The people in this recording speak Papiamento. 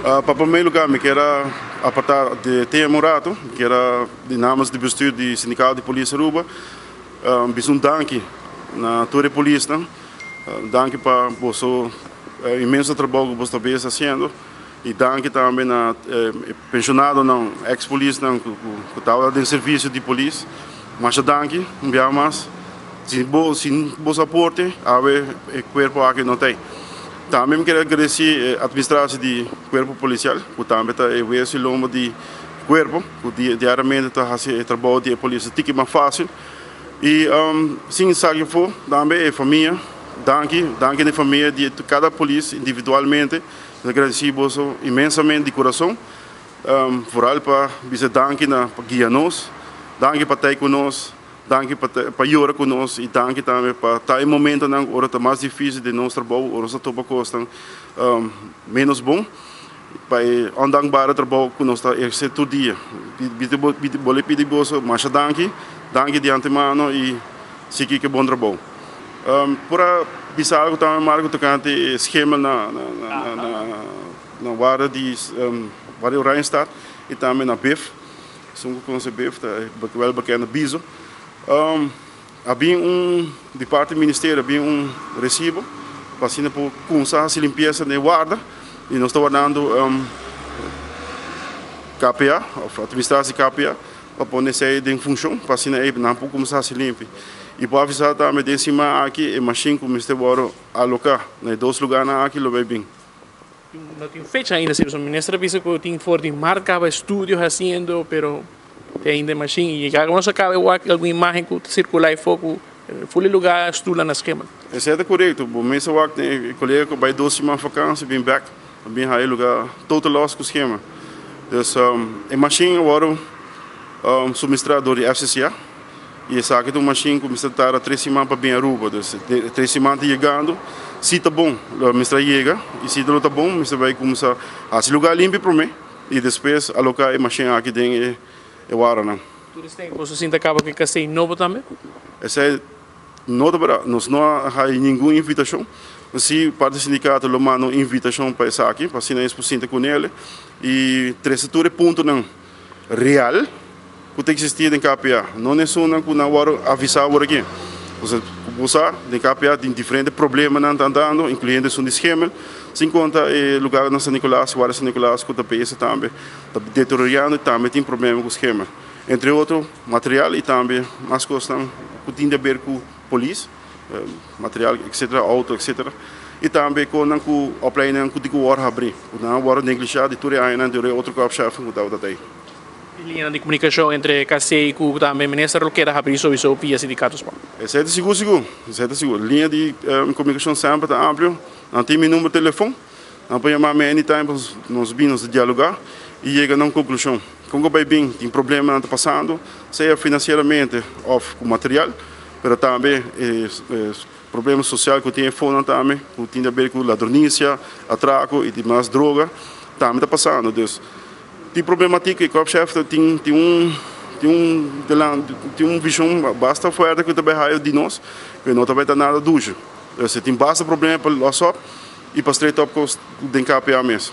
Pa promé lugá mi kier a apartá di tempu un ratu, mi kier a di namens di bestuur di Sindikato di Polis Aruba bisa un danki na tur e polisnan. Danki pa boso inmenso trabou ku boso ta bes hasiendo i danki tambe na e penshonadonan, eks polisnan ku tabata den servisio di polis. Masha danki un biaha mas. Sin bo sin boso aporte awe e kuerpo aki no ta ei. Tambe mi kere agradesí e administratie di kuerpo polisial ku tambe ta e weso i lombo di kuerpo ku diariamente ta hasi e trabou di e polis un tiki mas fásil. I sin saki afó tambe e famia, danki, danki na e famia di kada polis individualmente. Mi ta agradesí boso inmensamente di kurason. Vooral pa bisa danki na pa guia nos, danki pa ta ei ku nos. Danki pa pa yora ku nos i danki tambe pa ta e momentonan ora ta mas difísil den nos trabou, ora nos ta topa kosnan ménos bon, pa e ondankbare trabou ku nos ta ehersé tur dia. Bo le pidi boso masha danki, danki di antemano i sigui ku e bon trabou. Por a bisa algu tambe Marco tokante e skema na na warda di warda di Oranjestad i tambe na BIF. Esun ku konosé bef ta e wèl bekende biso. A bin un di parti ministerio a bin un resibo pa asina por kumsa hasi limpiesa den e warda i nos ta wardando KPA òf atministrasi KPA pa pone esei den funshon pa asina ei nan por kumsa hasi limpi. I por avisá tambe den siman aki e mashin ku mester wòrdu aloká na e dos lugánan aki lo bai bin. No tin fecha ainda si pasobra minister a bisa ku tin for di mart kaba estudio hasiendo pero te ainda e mashin y yega nos a kaba e wak algun imagen ku ta sirkula e fo ku ful e luga stula na skema. Esei ta korekto, bo mes a wak den e kolega ku bai dos siman vakansi bin bek a bin haya e luga total los ku skema. Dus e mashin a wòrdu suministrá dor di FCCA y esaki ta un mashin cu mester tarda tres siman pa bin Aruba. Dus tres siman ta yegando. Si ta bon lo mester a yega y si lo ta bon mester bay cuminsa haci lugar limpi prome y despues aloca e mashin aki den e waranan. Tur esei boso sinta caba cu e casei nobo tambe? Esei no ta berdad. Nos no a haya ningun invitacion. Si parti sindicato lo manda un invitacion pa esaki pa asina nos por sinta cu nele y trece tur e puntonan real ku ta eksistí den KPA. No esunnan ku nan wòrdu avisá awor aki. Entonces, ku bo sa, den KPA tin diferente problemanan ta andando, inkluyendo esun di schemel, sin konta e lugar na San Nicolas, Warda San Nicolas ku ta beza tambe ta deteriorando i tambe tin problema ku schemel. Entre otro, material i tambe mas kosnan ku tin di haber ku polis, material etcetera, auto etcetera. I tambe konan ku opleidingnan ku tin ku wòrdu habrí, ku nan a wòrdu neglishá di tur e añanan dor e otro korpschefnan ku tabata ei. E liñanan di komunikashon entre KC ku tambe minister lo keda habrí souiso via sindikato spa. Esei ta sigur sigur, esei ta sigur. Liña di komunikashon semper ta amplio. Nan tin mi number telefon, nan por yama mi anytime pa nos bin nos dialogá i yega na un konklushon. Kon ku bai bin tin problemanan ta pasando, sea finansieramente òf ku material, pero tambe e problema sosial ku tin e fonan tambe ku tin di aber ku ladronisia, atrako i dimas droga tambe ta pasando. Dus Tin problematik e korpschef tin tin un tin un tin un vision basta fuerte ku ta bai haya di nos ku no ta bai ta nada dushi. Entonces tin basta problema pa los op i pa straight op kos den KPA mes.